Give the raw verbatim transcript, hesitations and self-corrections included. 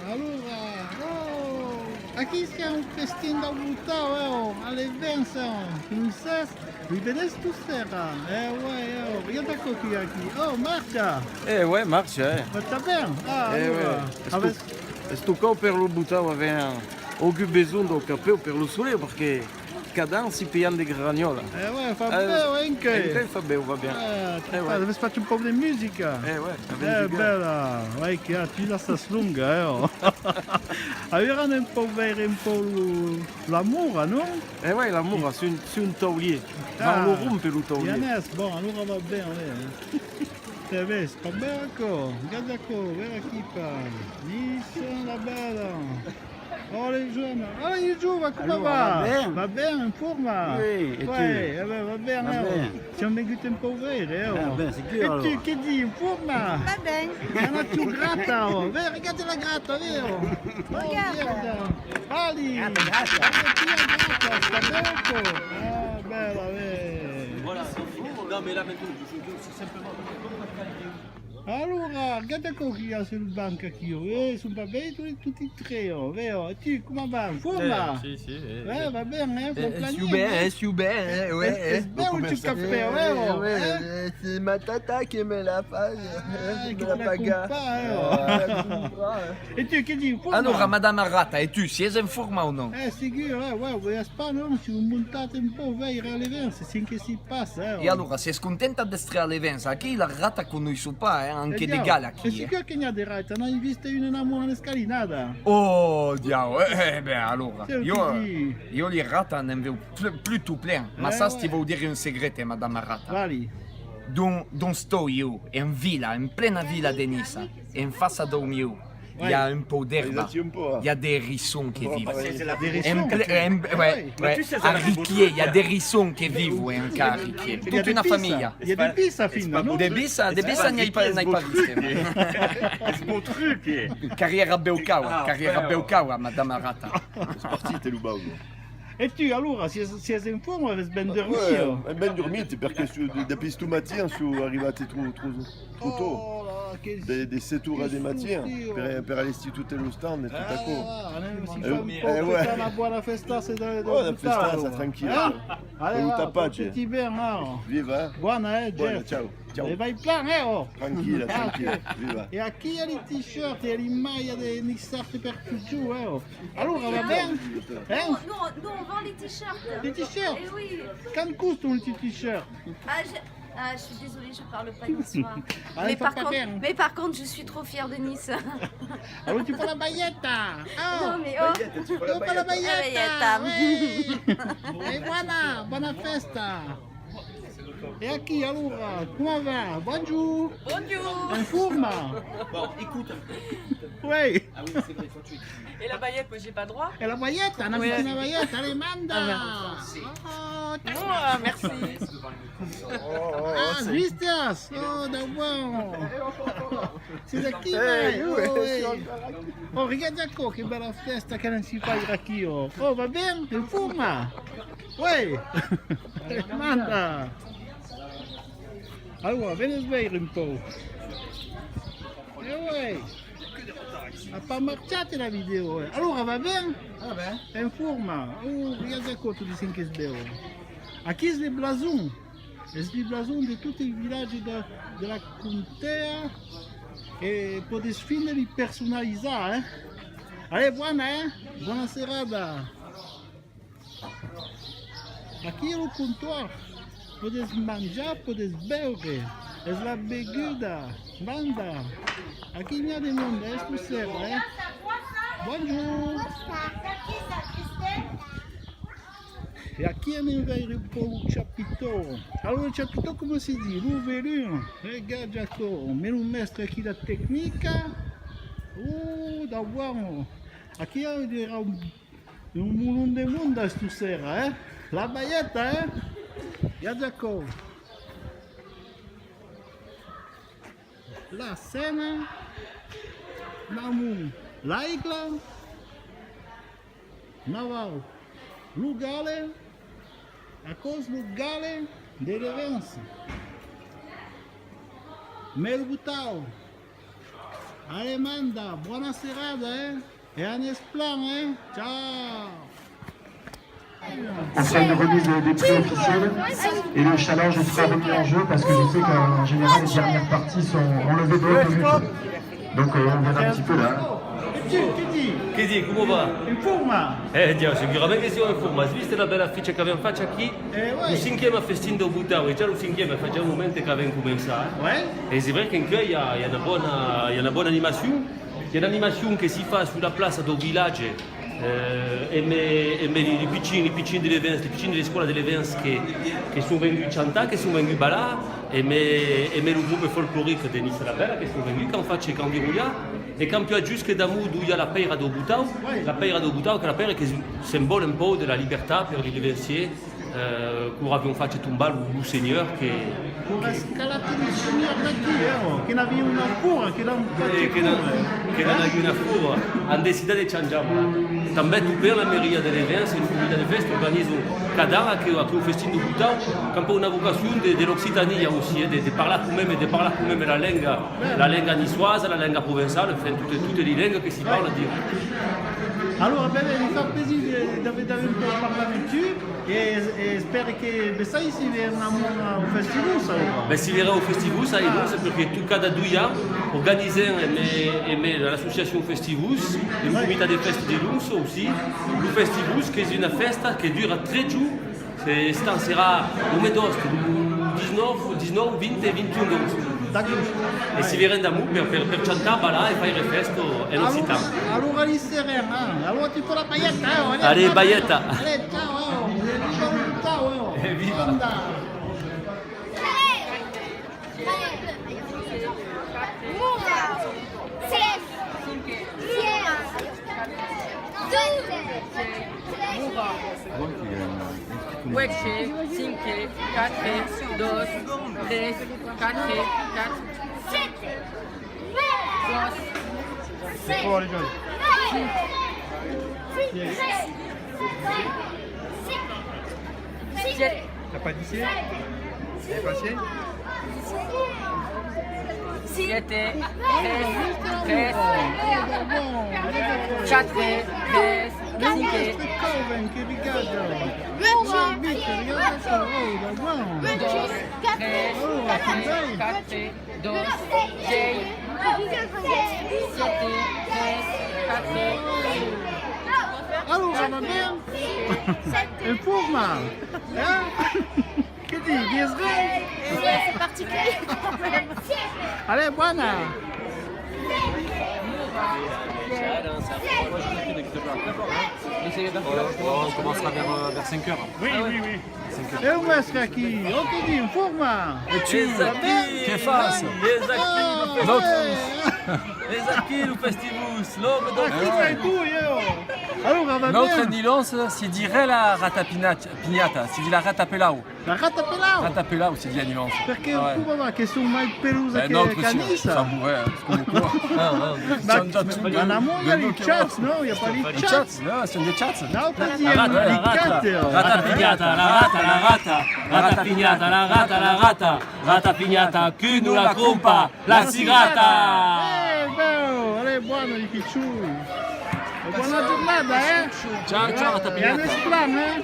Alora, oh, aquí siam au festin dau Botau, eh, oh, a Levens, eh, oh, coneisses? Li vedes tu sera? Eh, ouais, eh, oh, regarda aquò qu'i a aquí. Oh, marcha! Eh, ouais, marcha, eh. Marcha ben? Ah, eh, alora, ouais. Avètz... Es tocau per lo Botau, avèm augut besonh dau capèu per lo soleu, perque cada an si pilham de granhòla. Eh ouais, fa bèu, eh, enquei. Enquei fa bèu, va ben. Eh, tu fas, avètz fach un pauc de musica? Eh ouais, avèm jugat. Eh, bèla, ouais, que tu la sas longa, eh, oh. Aviam un pauc veire un pauc lo, la mora, non? Eh ouais, la mora, sus un, sus un taulier. Van lo rompre, lo taulier. Janès, bon, alora va ben, eh. Te ves, pas ben aquò, regarda aquò, veire aquí, pas. Niça, la bèla. Oh, la Joana. Oh, la Joana, coma va? Va ben? Va ben, en forma? Oui, e tu? Ouais, eh ben, va ben, eh, oh. Siam venguts un pauc veire, eh, oh. Ah, ben, segur, alora. E tu, que dis, en forma? Va ben. Qu'anatz grata, oh. Ve, regarda la grata, ve, oh. Oh, regarda. Allez. Ah, ben, grata. Allez, ti, la grata, sta ben, oh. Ah, bèla, ve. Voilà, c'est fini. Non, mais là, maintenant, je, je, c'est simplement... Alora, regarda aquò qu'i a sul banc aquiu, eh, son pas bèls toti, toti tres, oh, veo, e tu, coma va? En forma? Eh, si, si, eh, eh, va ben, eh, fau planier, eh, siu ben, eh, siu ben, eh, ouais, es bèu lo capèu, eh, oh, eh, c'est ma tata qui me l'a fait, eh, qui me l'a paga. Ah, qui te la compra, eh, oh. E tu, que dis, en forma? Alora, Madama Rata, e tu, siás en forma o non? Eh, segur, eh, ouais, veias pas, non? Siam montats un pauc veire a Levens, cen que si passa, eh, oh. E alora, siás contenta d'èstre a Levens? Aquí, la rata conoisson pas, eh, anque de gal aquí, eh. E segur que n'i a de rata, n'ai vist una en amont a l'escalinada. Oh, diau, eh, eh, ben, alora, jo, jo li rata ne'n veu pl-, plutot plen, mas sas, ti vau dire un segret, eh, Madama Rata. Vali. Dont, dont estau jo, en vila, en plena vila de Niça, en faça dau mieu, i a un pauc d'èrba, i a de rissons que vivon. En ple-, en, ouais, ouais, a Riquier, i a de rissons que vivon encara a Riquier. Tota una familha. I a de pissa, finda, non? De pissa, de pissa, n'ai pas, n'ai pas vist. Es vòstre, eh. Carrièra Beucaua, carrièra Beucaua, Madama Rata. Es partit, lo bau. E tu, alora, siás, siás en forma, avètz ben dormit, eh? Avèm ben dormit, perque su-, de-, despí sto matin, siam arribats tro, tro, tro tòrt. De, de sèt oras de matin, per, per alestir tot lo stand e tot aquò. Ah, anem, si fam, eh, fam una bona festassa de, de... Bona festassa, tranquilla. Allez, va, pòrta-ti ben, eh. Viva. Bona, eh, Jeff. Bona, ciao. Ciao. E vai plan, eh, oh. Tranquilla, tranquilla. Viva. E aquí i a li t-shirt e li malha de Niçard per totjorn, eh, oh. Alora, va ben? Eh? Nous, nous, nous, on vend les t-shirts. Les t-shirts? Eh oui. Quant còsta un t-shirt? Ah, je, ah, je suis désolée, je parle pas niçois. Ah, mais par contre, mais par contre, je suis trop fière de Nice. Alora, tu fas la balheta. Ah. Non, mais oh. Tu fas la balheta. La balheta. Oui. E voilà, bona festa. E aquí, alora, coma va? Bonjorn! Bonjorn! En forma? Bon, écoute. Oui. Ah oui, c'est vrai, toi, tu es... Et la baguette, moi, j'ai pas droit. E la balheta, n'as pas una balheta, allez, manda! Ah ben. Oh, merci. Ah, vistas! Oh, d'abord! C'est de qui, eh, oh, oui. Oh, regarda aquò, que bèla fèsta que ne'n si fa aquí, oh. Oh, va ben? En forma? Uèi! Manda! Alora, venes veire un pauc. E uèi! A pas marchat la vidèo, eh. Alora, va ben? Ah ben. En forma. Oh, regarda aquò, tot disen qu'es bèu. Aquí es de blasons. Es de blasons de tot el vilatge de, de la Contea. E pòdes finda li personalizar, eh. Allez, bona, eh? Bona serada. Aquí es lo comptoir. Pòdes manjar, pòdes beure. Es la beguda. Manda. Aquí n'i a de monde, eh, esto sera, eh. Bonjorn. E aquí anem veire un pauc lo chapitèu. Alora, lo chapitèu, coma se ditz? Lo velum. Regarda aquò. Me lo mèstre aquí, la tecnica. Oh, d'abord. Aquí, eh, i aurà un Un molon de monde, esto sera, eh? La balheta, eh? I a d'aquò. La scèna, en amont, l'aigle, en avau, lo gale, aquò's lo gale de Levens. Mèl Botau. Allez, Manda, bona serada, eh? E anatz plan, eh? Ciao! On fait une remise des prix officiels et le challenge sera remis en jeu parce que je sais qu'en général les dernières parties sont enlevées de haute lutte. Donc euh, on verra un petit peu là. Che diu, che diu? Che diu, coma va? In forma? Eh, diu, segurament que siam in forma. As vist la bèla aficha qu'avèm facha aquí? Eh, ouais. Lo cinquième festin dau Botau, e ja lo cinquième, fa ja un moment qu'avèm començat. Ouais. E es vrai qu'encuei i a, i a una bona, i a una bona animacion. I a una animacion que si fa sus la plaça dau vilatge, eh, emé, emé li, li pichins, li pichins de Levens, li pichins de l'escòla de Levens que, que son venguts chantar, que son venguts balar, emé, emé lo grope folcloric de Nissa la Bèla que son venguts, qu'an fach, qu'an virolhat, e qu'an puat jusque d'amont dont i a la pèira dau Botau, la pèira dau Botau, que la pèira qu'es un simbòl un pauc de la libertat per li Levensiers, eh, quora avián fach tombar lo, lo senhor que... Quora es calat lo senhor d'aquí, eh, oh, que n'aviá una fòra, que l'an fach... Que n'an, que n'an agut una fòra, an decidat de chanjar, voilà. Tanben tot per la mairia de Levens e lo comitat de fèsta organizan cada an aqueu, aqueu festin dau Botau, qu'an pas una vocassion de, de l'Occitania aussi, eh, de, de parlar quand même, de parlar quand même la lenga, la lenga niçoise, la lenga provençala, enfin, totes, totes li lengas que si parlan, dire. Alora, ben, ben, me fa plaisir de, de, d'aver un pauc parlat amb tu. E, e espèri que bessai si vien amont au Festivus, alora. Ben, si vierà au Festivus, ai, donc, perque tot cada doi ans organizem emé, emé l'associacion Festivus e lo comitat de fèsta de Lons aussi, lo Festivus, qu'es una fèsta que dura tres jorns, se, esta serà lo mes d'aost, lo dètz-nòu, dètz-nòu, vint e vint e un d'aost. D'acòrd. E si vierem d'amont per, per, per chantar, balar e faire fèsta en occitan. Alora, alora li serem, eh? Alora ti fas la palheta, eh? Allez, palheta. Allez, ciao, eh? Viva lo Botau, eh? E viva. Anda. Uèch, cinc, quatre, dos, tres, quatre, quatre, dos. C'est fort, les jeunes. Sièt. T'as pas dit sièt? T'as pas sièt? Sièt, tres, tres, quatre, tres, cinc, tres, quatre, dos, sièt, tres, quatre. Alora, va ben? En forma, eh? Que diu? Dies res? C'est particulier quand même. Allez, bona! On commencera vers, euh, vers cinq heures. Oui, oui, oui. E lo mèstre aquí, ò, que diu? En forma? E tu? Que fas? Es aquí lo Festivus. Es aquí lo Festivus, l'òme dau... Aquí vai tu, ieu. Alora, va ben. Nòstre Nilons, si dirai la ratapinata, si di la ratapelau. La ratapelau? Ratapelau, si di a Nilons. Perque, coma va, que son mai pelosa que, que Nissa? Saboret, coma aquò. Mas en amont i a li chats, non? I a pas li chats? Non, son de chats. Nautres diem li cats. Ratapinhata, la rata, la rata. Ratapinhata, la rata, la rata. Ratapinhata, que non la crompa, la cigrata. Eh, ben, allez, bona, li pichons. E bona jornada, eh? Ciao, ciao, Ratapinhata. E anatz plan, eh?